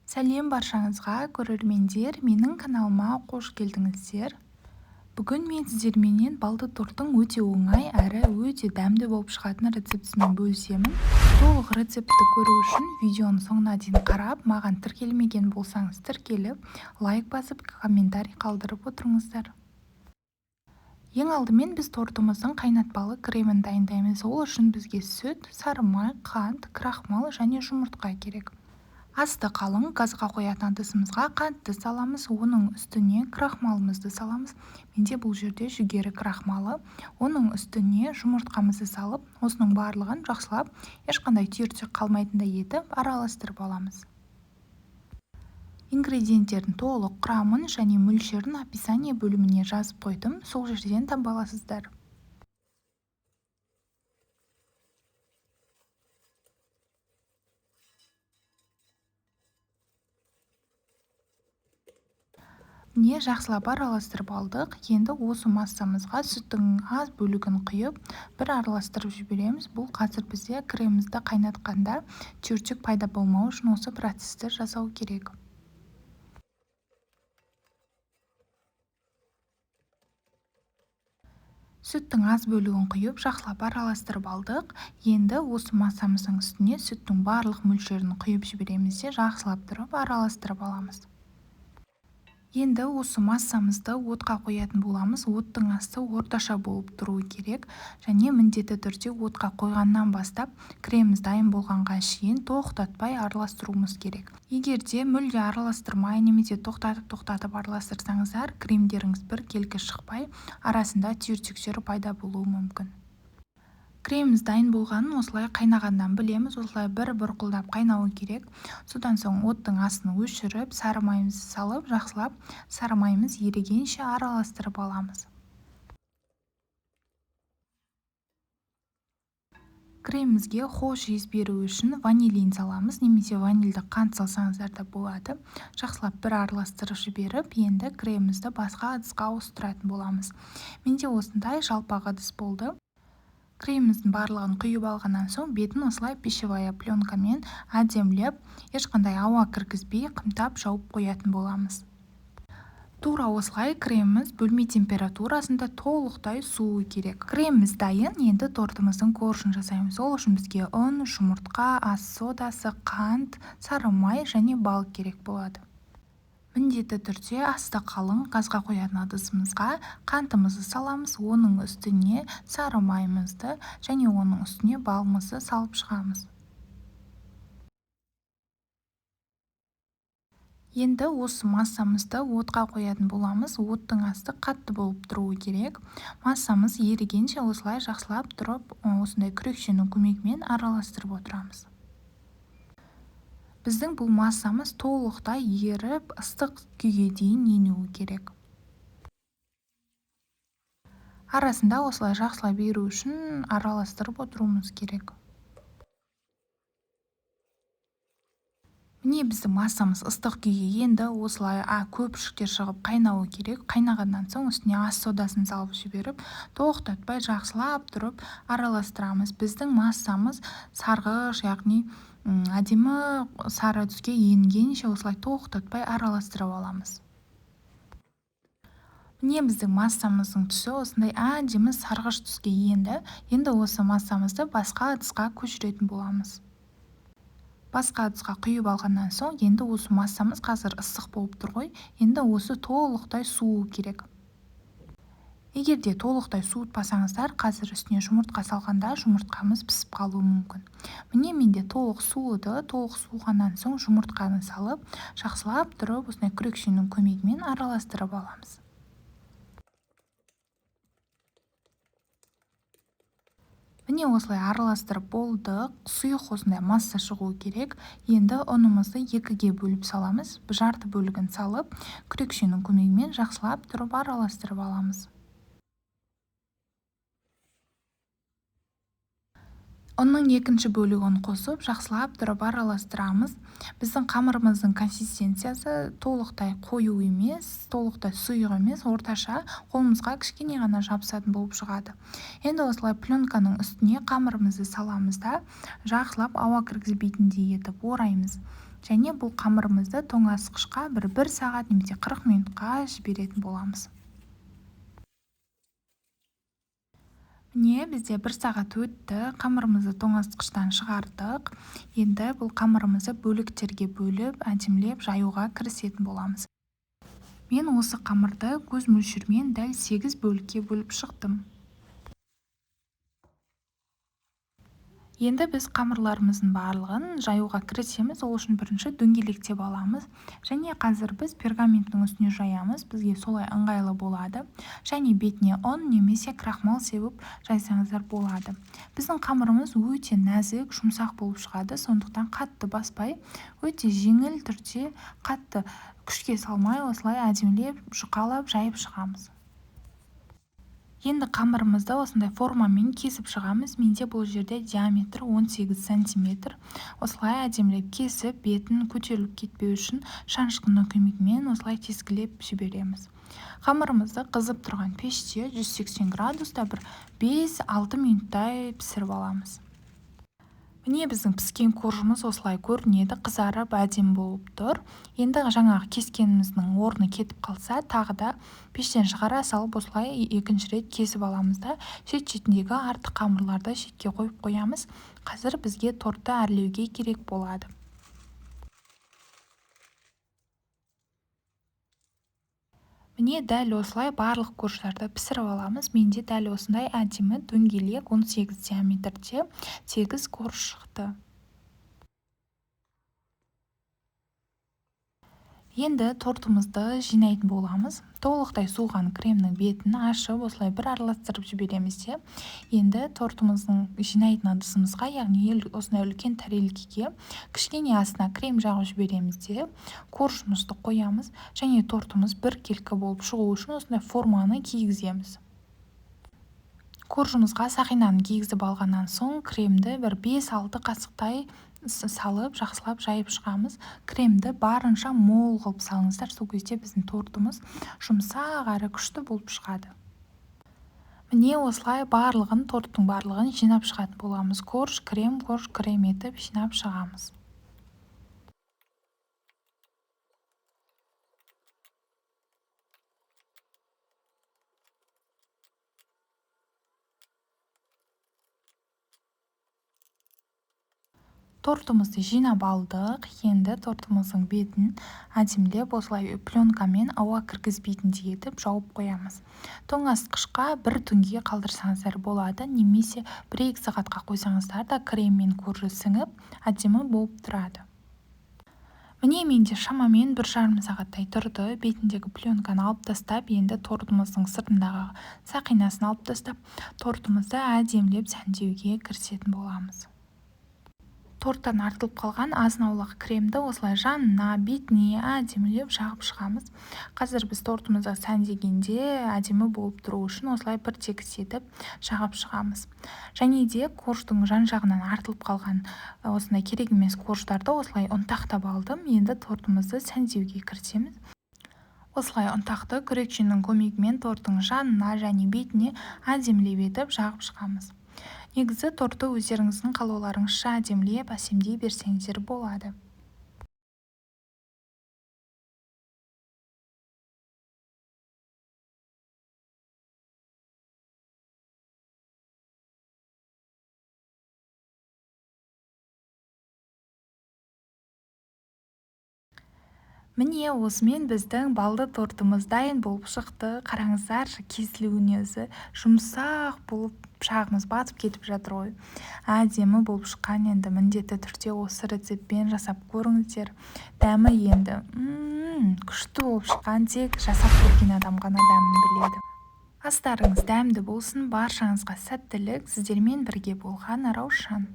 Сәлем баршаңызға, көрермендер! Менің каналыма қош келдіңіздер. Бүгін мен сіздерменен балды торттың өте оңай әрі өте дәмді болып шығатын рецептісімен бөлісемін. Толық рецептті көру үшін видеоның соңына дейін қарап, маған тіркелмеген болсаңыз тіркеліп, лайк басып, комментарий қалдырып отырыңыздар. Ең алдымен біз тортымыздың қайнатпалы кремін дайындаймыз. Ол үшін бізге сүт, сары май, қант, крахмал және жұмыртқа керек. Асты қалың газға қоятын ыдысымызға қантты саламыз, оның үстіне крахмалымызды саламыз. Менде бұл жерде жүгері крахмалы. Оның үстіне жұмыртқамызды салып, осының барлығын жақсылап, ешқандай түйіршік қалмайтындай етіп араластырып аламыз. Ингредиенттердің толық құрамын және мөлшерін описание бөліміне жазып қойдым, сол жерден таба аласыздар. Міне, жақсылап араластырып алдық. Енді осы массамызға сүттің аз бөлігін құйып, бір араластырып жібереміз. Бұл қазір бізде кремімізді қайнатқанда түйіршік пайда болмау үшін осы процесті жасау керек. Сүттің аз бөлігін құйып, жақсылап араластырып алдық. Енді осы массамыздың үстіне сүттің барлық мөлшерін құйып жібереміз де, жақсылап тұрып араластырып аламыз. Енді осы массамызды отқа қоятын боламыз. Оттың асты орташа болып тұруы керек. Және міндетті түрде отқа қойғаннан бастап креміміз дайын болғанға шейін тоқтатпай араластыруымыз керек. Егер де мүлде араластырмай немесе тоқтатып-тоқтатып араластырсаңыздар, кремдеріңіз біркелкі шықпай, арасында түйіршіктер пайда болуы мүмкін. Креміміз дайын болғанын осылай қайнағаннан білеміз. Осылай бір бұрқылдап қайнауы керек. Содан соң оттың астын өшіріп, сары майымызды салып, жақсылап сары майымыз ерігенше араластырып аламыз. Кремімізге хош иіс беру үшін ванилин саламыз, немесе ванильді қант салсаңыздар да болады. Жақсылап бір араластырып жіберіп, енді кремімізді басқа ыдысқа ауыстыратын боламыз. Менде осындай жалпақ ыдыс болды. Креміміздің барлығын құйып алғаннан соң бетін осылай пищевая пленкамен әдемілеп, ешқандай ауа кіргізбей қымтап жауып қоятын боламыз. Тура осылай креміміз бөлме температурасында толықтай суы керек. Креміміз дайын, енді тортымыздың коржын жасаймыз. Ол үшін бізге ұн, жұмыртқа, ас содасы, қант, сары май және бал керек болады. Міндетті түрде асты қалың газға қоятын ыдысымызға қантымызды саламыз, оның үстіне сары майымызды және оның үстіне балымызды салып шығамыз. Енді осы массамызды отқа қоятын боламыз. Оттың асты қатты болып тұруы керек. Массамыз ерігенше осылай жақсылап тұрып, осындай күрекшенің көмегімен араластырып отырамыз. Біздің бұл массамыз толықтай еріп, ыстық күйге дейін енуі керек. Арасында осылай жақсылап еру үшін араластырып отыруымыз керек. Міне, біздің массамыз ыстық күйге енді, осылай көпіршіктер шығып қайнауы керек. Қайнағаннан соң үстіне ас содасын салып жіберіп, тоқтатпай жақсылап тұрып араластырамыз. Біздің массамыз сарғыш, яғни әдемі сары түске енгенше осылай тоқтатпай араластырып аламыз. Міне, біздің массамыздың түсі осындай әдемі сарғыш түске енді. Енді осы массамызды басқа ыдысқа көшіретін боламыз. Басқа ыдысқа құйып алғаннан соң, енді осы массамыз қазір ыстық болып тұр ғой, енді осы толықтай суы керек. Егер де толықтай суытпасаңыздар, қазір үстіне жұмыртқа салғанда жұмыртқамыз пісіп қалуы мүмкін. Міне, менде толық суыды. Толық суығаннан соң жұмыртқаны салып, жақсылап тұрып осындай күрекшенің көмегімен араластырып аламыз. Міне, осылай араластырып болдық. Сұйық осындай масса шығуы керек. Енді ұнымызды екіге бөліп саламыз. Жарты бөлігін салып, күрекшенің көмегімен жақсылап тұрып араластырып аламыз. Ұнның екінші бөлігін қосып, жақсылап тұрып араластырамыз. Біздің қамырымыздың консистенциясы толықтай қою емес, толықтай сұйық емес, орташа, қолымызға кішкене ғана жабысатын болып шығады. Енді осылай пленканың үстіне қамырымызды саламыз да, жақсылап ауа кіргізбейтіндей етіп ораймыз. Және бұл қамырымызды тоңазытқышқа бір сағат немесе 40 минутқа жіберетін боламыз. Міне, бізде 1 сағат өтті, қамырымызды тоңазытқыштан шығардық. Енді бұл қамырымызды бөліктерге бөліп, әдемілеп жаюға кірісетін боламыз. Мен осы қамырды көз мөлшерімен дәл 8 бөлікке бөліп шықтым. Енді біз қамырларымыздың барлығын жаюға кірісеміз. Ол үшін бірінші дөңгелектеп аламыз. Және қазір біз пергаменттің үстіне жаямыз, бізге солай ыңғайлы болады. Және бетіне ұн немесе крахмал сеуіп жайсаңыздар болады. Біздің қамырымыз өте нәзік, жұмсақ болып шығады, сондықтан қатты баспай, өте жеңіл түрде, қатты күшке салмай, осылай әдемілеп жұқалап жайып шығамыз. Енді қамырымызды осындай формамен кесіп шығамыз. Менде бұл жерде диаметр 18 сантиметр. Осылай әдемілеп кесіп, бетін көтеріліп кетпеу үшін шанышқының көмегімен осылай тескілеп жібереміз. Қамырымызды қызып тұрған пеште 180 градуста бір 5-6 минуттай пісіріп аламыз. Міне, біздің піскен коржымыз осылай көрінеді, қызарып әдемі болып тұр. Енді жаңағы кескеніміздің орны кетіп қалса, тағы да пештен шығара салып осылай екінші рет кесіп аламыз да, шет-шетіндегі артық қамырларды шетке қойып қоямыз. Қазір бізге тортты әрлеуге керек болады. Міне, дәл осылай барлық корждарды пісіріп аламыз. Менде дәл осындай әдемі дөңгелек 18 диаметрде 8 корж шықты. Енді тортымызды жинайтын боламыз. Толықтай суыған кремнің бетін ашып, осылай бір араластырып жібереміз де. Енді тортымыздың жинайтын ыдысымызға, яғни осындай үлкен тарелкеге кішкене астына крем жағып жібереміз де, коржымызды қоямыз. Және тортымыз біркелкі болып шығу үшін осындай форманы кигіземіз. Коржымызға сақинаны кигізіп алғаннан соң кремді бір 5-6 қасықтай салып, жақсылап жайып шығамыз. Кремді барынша мол қылып салыңыздар, сол кезде біздің тортымыз жұмсақ әрі күшті болып шығады. Міне, осылай торттың барлығын жинап шығатын боламыз. Корж, крем, корж, крем етіп жинап шығамыз. Тортымызды жинап алдық. Енді тортымыздың бетін әдемілеп осылай пленкамен ауа кіргізбейтіндей етіп жауып қоямыз. Тоңазытқышқа бір түнге қалдырсаңыздар болады, немесе 1-2 сағатқа қойсаңыздар да крем мен коржы сіңіп әдемі болып тұрады. Міне, менде шамамен 1,5 сағаттай тұрды. Бетіндегі пленканы алып тастап, енді тортымыздың сыртындағы сақинасын алып тастап, тортымызды әдемілеп сәндеуге кірісетін боламыз. Торттан артылып қалған азын-аулақ кремді осылай жанына, бетіне әдемілеп жағып шығамыз. Қазір біз тортымызды сәндегенде әдемі болып тұру үшін осылай бір тегіс етіп жағып шығамыз. Және де корждың жан-жағынан артылып қалған осындай керек емес корждарды осылай ұнтақтап алдым. Енді тортымызды сәндеуге кірісеміз. Осылай ұнтақты күрекшенің көмегімен торттың жанына және бетіне әдемілеп етіп жағып шығамыз. Негізі тортты өздеріңіздің қалауларыңызша әдемілеп, әсемдей берсеңіздер болады. Міне, осымен біздің балды тортымыз дайын болып шықты. Қараңыздаршы, кесілуіне өзі жұмсақ болып пышағымыз батып кетіп жатыр ғой. Әдемі болып шыққан. Енді міндетті түрде осы рецептпен жасап көріңіздер. Дәмі енді күшті болып шыққан, тек жасап көрген адам ғана дәмін біледі. Астарыңыз дәмді болсын, баршаңызға сәттілік. Сіздермен бірге болған Раушан.